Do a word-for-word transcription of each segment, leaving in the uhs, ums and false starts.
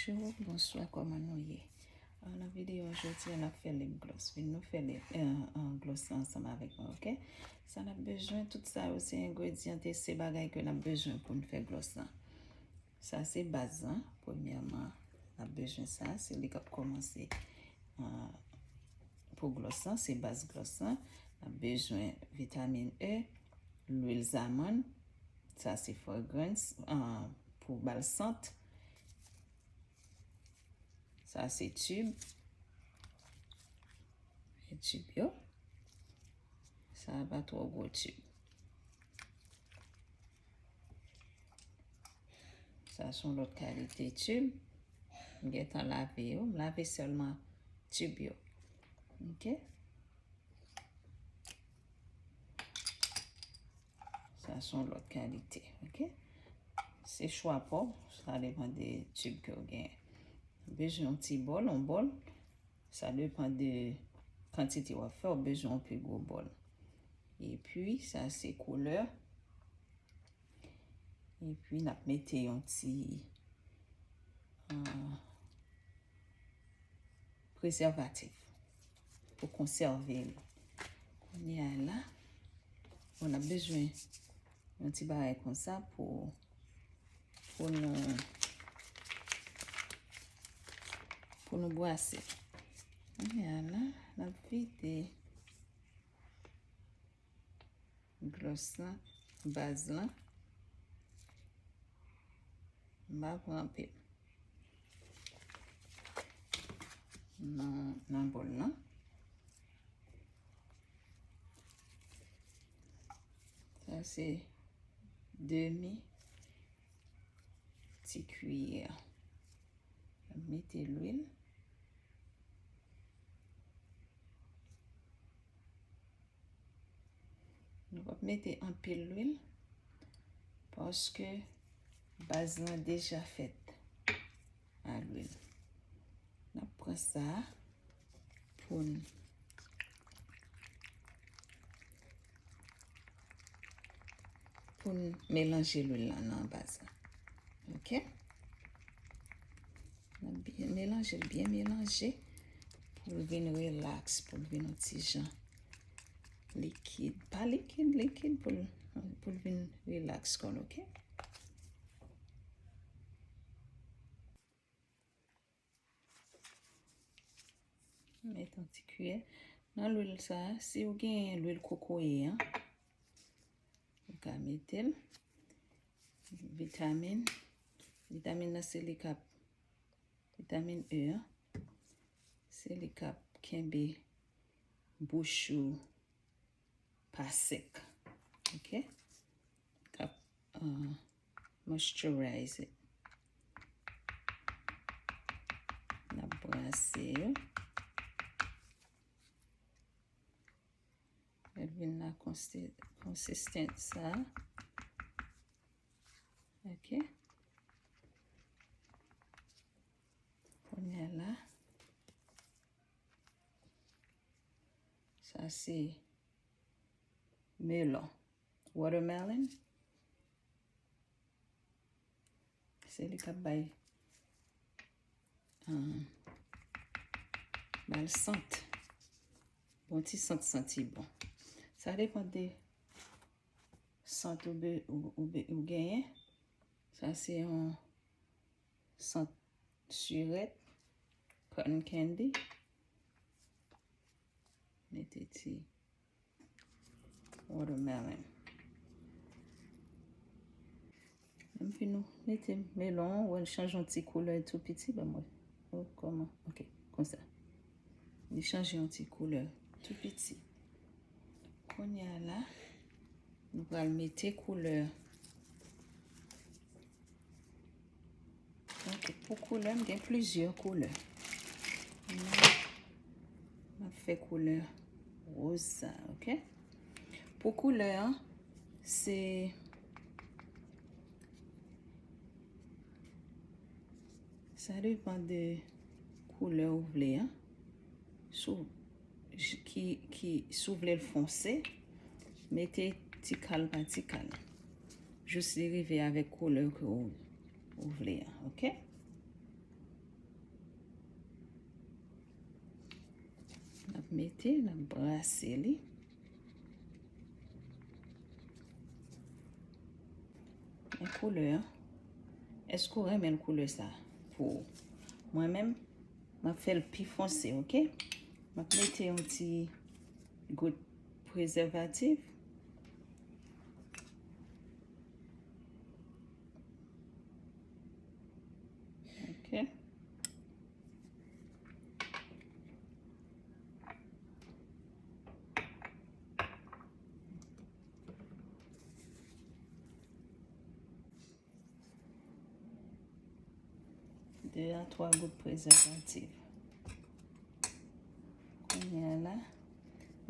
Bonjou, bonswa, kòman nou ye? Ah, nan videyo jodi a, n ap fè lip gloss. Vin nou fè lip, eh, eh, gloss la ansanm avèk mwen, oke? Sa n ap bezwen, tout sa yo se engredyan, se bagay ke n ap bezwen pou n fè gloss lan. Sa se baz lan, premyèman, n ap bezwen sa, se li k ap kòmanse, ah, pou gloss lan, se baz gloss lan. N ap bezwen vitamin E, lwil zamann, sa se fragrance, ah, pou ba l sant. Sa se tib. E tib yo. Sa pa twò gwo tib. Sa se yon lòt kalite tib. M gentan lave yo. M lave sèlman tib yo. Oke? Sa se yon lòt kalite, oke? Se chwa pa w, sa depann de tib ke w genyen. Bezwen yon ti bòl, yon bòl. Sa depann de kantite w ap fè, w bezwen yon pi gwo bòl. Epi, sa se koulè. Epi, n ap mete yon ti, ah, prezèvatif pou konsève li. Kounye a la, bon, n ap bezwen yon ti bagay konsa pou, pou nou, pou nou bwase. Kounye a la, n ap vide gloss lan, baz lan. M pa pran anpil. Nan, nan bòl lan. Sa se demi ti kiyè. Mete lwil. Nou p ap mete anpil lwil paske baz lan deja fèt a lwil. N ap pran sa pou n, pou n melanje lwil la nan baz la. Oke? N ap byen melanje l, byen melanje pou l vin rilaks, pou l vin yon ti jan likid. Pa likid, likid, pou l, pou l vin rilaks kò l, oke? Met yon ti kiyè nan lwil sa a. Si w genyen lwil kokoye an, ou ka mete l. Vitamin. Vitamin nan se li k ap, vitamin E an, se li k ap kenbe bouch ou pa sèk. Oke? K ap, uh, moisturize it. N ap brase yo. L vin nan konsi-, konsistans sa. Oke. Kounye a la, sa se melon. Watermelon. Se li k ap bay, um, ba l sant. Bon ti sant santi bon. Sa depann de sant ou be-, ou, ou be-, ou genyen. Sa se yon sant sirèt, cotton candy. Mete ti watermelon. Menm pi nou mete melon, wè l chanje yon ti koulè tou piti, ban mwen. Oh, kòman? Oke, konsa. Li chanje yon ti koulè tou piti. Kounye a la, nou pral mete koulè. Donk, pou koulè, m gen plizyè koulè. M ap fè koulè woz sa, oke? Pou koulè an, se, sa depann de koulè ou vle an. Si w, ki, ki, si w vle l fonse, mete ti kal pa ti kal. Jis li rive avèk koulè ke w, ou vle an, oke? Mete, n ap brase li. Men koulè an. Èske w renmen koulè sa pou ou? Mwen menm, m ap fè l pi fonse, oke? M ap mete yon ti gout prezèvatif. Oke. De a twa gout prezèvatif. Kounye a la,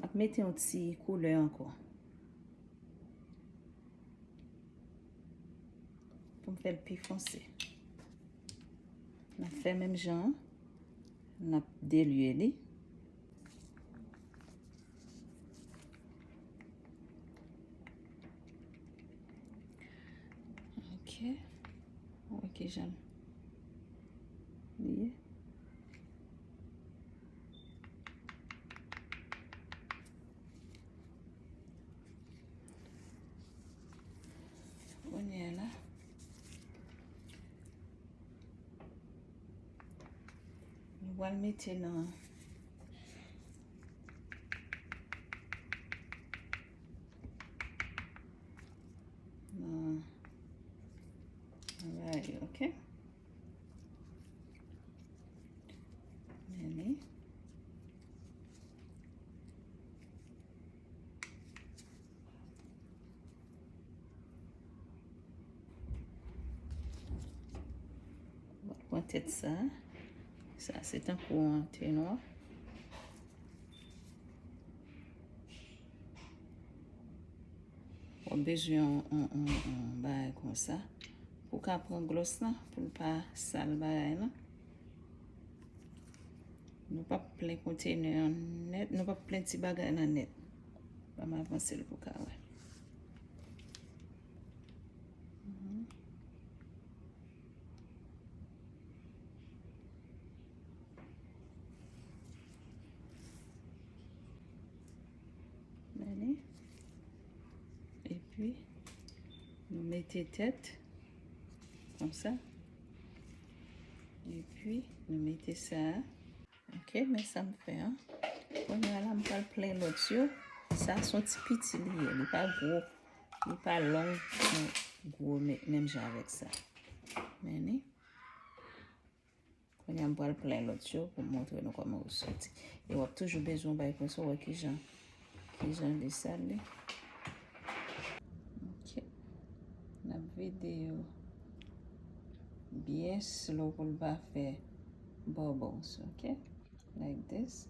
m ap mete yon ti koulè ankò. Pou m fè l pi fonse. N ap fè menm jan an. N ap delye li. Ok. Wè kijan li ye. Kounye a la, nou pral mete nan, nan, nan bagay yo, ok? Men li. W ap pran tèt sa. Sa se tankou yon antenwa. W ap bezwen yon, yon, yon, yon bagay konsa pou w ka pran glòs lan, pou l pa sal bagay lan. Nou p ap plen kontenè an nèt, nou p ap plen ti bagay lan nèt. Ban m avanse l pou w ka wè. Mhm. Gade. Epi, nou mete tèt konsa. Epi, nou mete sa. Ok, men sa m fè an. Kounye a la, m pral plen lòt yo. Sa se yon ti piti li ye. Li pa gwo. Li pa long, men gwo, men, menm jan avèk sa. Men li. Kounye a, m pral plen lòt yo pou m montre nou kòman yo soti. E w ap toujou bezwen yon bagay konsa, w wè kijan, kijan li sal li. Ok. N ap vide yo byen slow pou l pa fè bubbles, ok? Like this.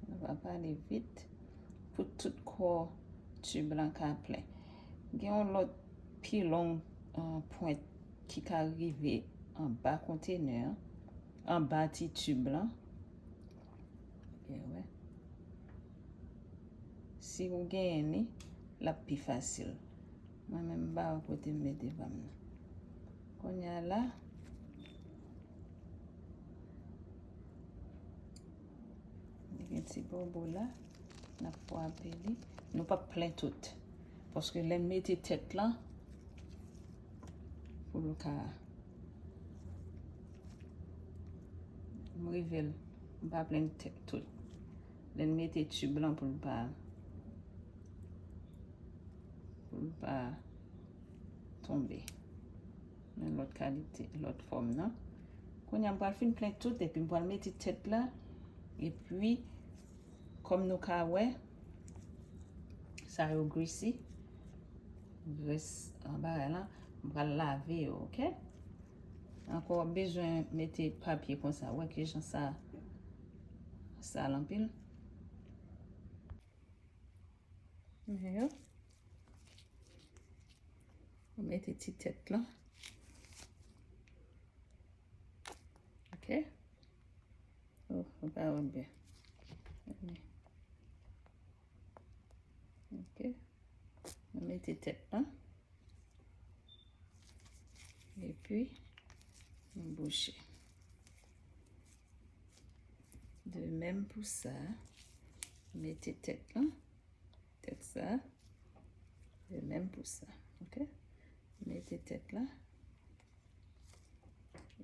Nou va pale vit pou tout kò tib lan ka plen. Gen yon lòt pi long, ah, pwent ki ka rive anba kontenè an, anba ti tib lan. Ok, wè. Si ou genyen li, l ap pi fasil. Mwen menm, m pa wè kote m mete pa m nan. Kounye a la, li gen ti bòbò la, n ap frape li. Nou p ap plen tout. Paske lè n mete tèt lan, pou l ka, m rive l, m pa plen tèt tout. Lè n mete tib lan pou l pa, pou l pa tonbe. Men lòt kalite, lòt fòm nan. Kounye a, m pral fin plen tout, epi m pral mete tèt la. Epi, kòm nou ka wè, sa yo grisi. Grès an bagay lan, m pral lave yo, ok? Ankò, w ap bezwen mete papye konsa. Wè kijan sa sal anpil. Men yo. Ou mete ti tèt lan. Ok. Oh, ou pa wè byen. Ok. Nou mete tèt lan. Epi, nou bouche. De menm pou sa, mete tèt lan, tèt sa, de menm pou sa, ok? Mete tèt la,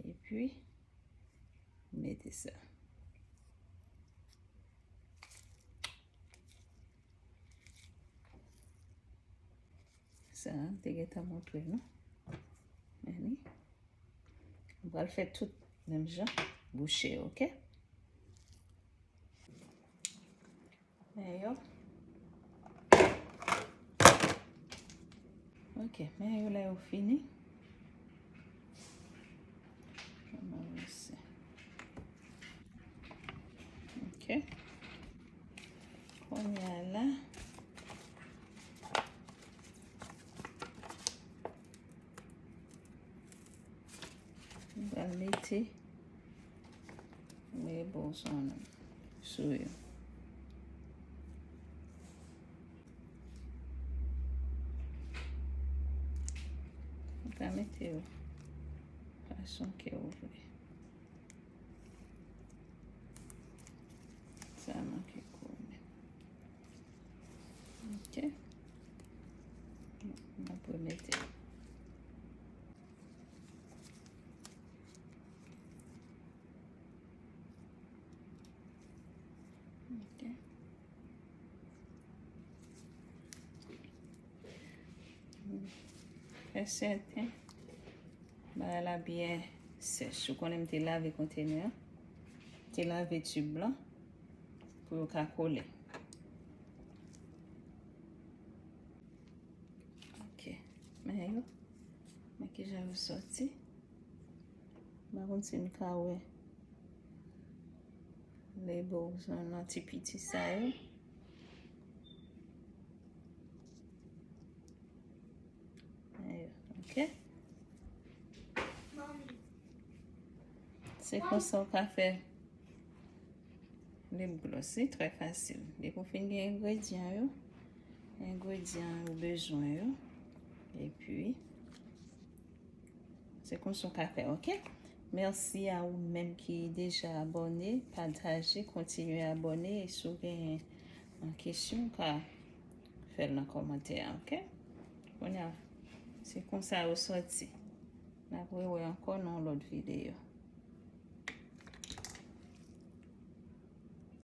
epi mete sa. Sa, m te gentan montre nou. Men li. M pral fè tout menm jan, bouche, ok? Men yo. Ok, men yo la yo fini. Kòman yo se? Ok. Kounye a la, m pral mete labels on them sou yo. Ou ka mete yo fason ke ou vle. Sa manke kounen. Ok. M ap remete. Ok. Fè sèten bagay la byen sèch. Ou konnen m te lave kontenè an, te lave tib lan pou yo ka kole. Ok, men yo, men kijan yo sòti. M pa konn si n ka wè labels nan ti piti sa yo. Men yo, ok. Se konsa w ka fè lip gloss, wi, trè fasil. Depi w fin gen engredyan yo, engredyan ou bezwen yo, epi se konsa w ka fè, ok? Mèsi a ou menm ki deja abòne, pataje, kontinye abòne, e si w gen yon kesyon, w ka fè l nan kòmantè a, ok? Kounye a, se konsa yo sòti. N ap rewè ankò nan yon lòt videyo.